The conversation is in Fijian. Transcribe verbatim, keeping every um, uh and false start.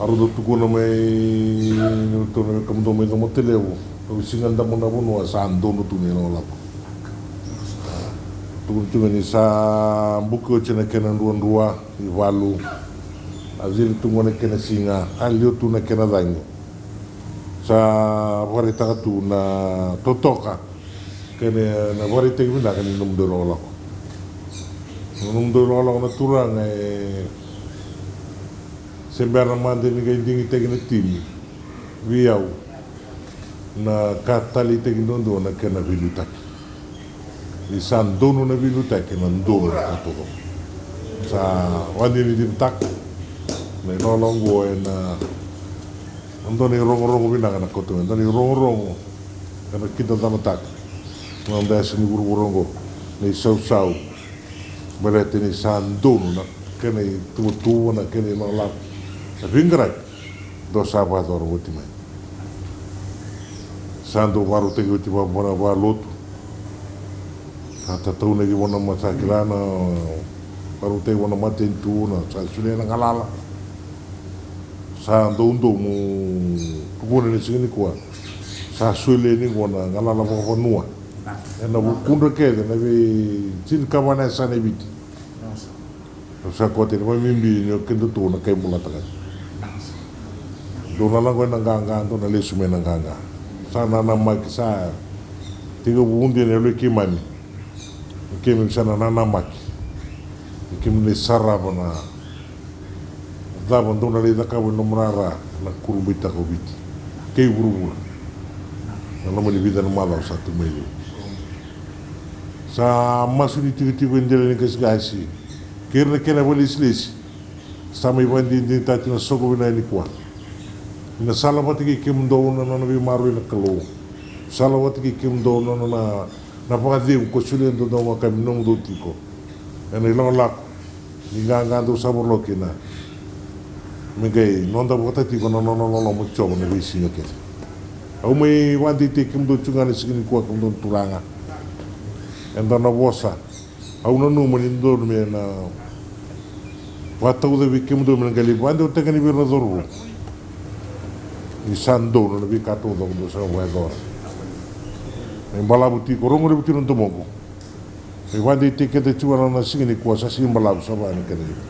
Au dau tukuna mai, ni ratou na wekadra mai Comatalevu, au siga damu na vanua sa donu tu na ilakolako. Tukuna tu ga ni sa buki oti na kena druadrua, ivalu, a cili tu ga na kena siga, a liwa tu na kena cagi. Sa vakaraitaka tu na totoka kei na vakaraitaki vinaka ni nomudou ilakolako. Na nomudou ilakolako na turaga e se bera mada ni qai digitaki na timi vei au na ka taleitaki duadua na kena veiliutaki. Ni sa donu na veiliutaki na donu na ka taucoko. Sa vakadinadinataka na ilakolako oqo ena dua na irogorogo vinaka na kauta mai, dua na irogorogo ena kidacamataka na noda yasa ni vuravura oqo, na isausau. Baleta ni sa donu na kena ituvatuva, na kena ilakolako, na veiqaravi dou sa vakayacora oti mai. Sa dau vakarautaki oti vaka, vaka, vakalotu. Sa tataunaki vua na mata, sa kila na vakarautaki vua na matanitu, na sa solia na galala. Sa doudou mo tukuna ena siga nikua, sa solia yani qo na galala vakavanua ena vukudra kece na veitinikava na yasana e Viti. Au sa kote ni vakabibi ni o kedatou na kai bulataka. Dou na lako ena qaqa, dou na lesu mai na qaqa. Sa nanamaki, sa tekivu dina na yalo i keimami. Ni keimami sa na nanamaki, ni keimami lai sarava na cava dou na lai cakava ena nomu rara na kurabuitaka o Viti kei vuravura ena loma ni vica na macawa sa tu mai liu. Sa masu ni tikotiko e dela ni qasikasi kei ira na kena vakalesilesi. Sa mai vakadinadinataki na soqo vinaka nikua. Ni na sala vata kei kemudou na nona veimaroroi na Kalou. Sala vata kei kemudou na nona, na vakacegu ko solia e dodonu ga ka me nomudou tiko ena ilakolako ni qaqa dou sa vakarorogo kina. Me qai noda vakataka tiko na nona loloma o Jiova na veisiga kece. Au mai vakadeitaki kemudou tiko ga ena siga nikua, kemudou na turaga. Eda na vosa. Au nanuma ni dodonu me na vakatauca vei kemudou me na qai lai vakadewataki yani vei ira na cauravou. Ni sa donu na veika taucoko dou sa vakayacora. Me balavu tiko, rogo levu tiko na domoqu. Me vakadeitaki keda tiko ga na siga nikua, sa siga balavu, sa vaka na kena levu.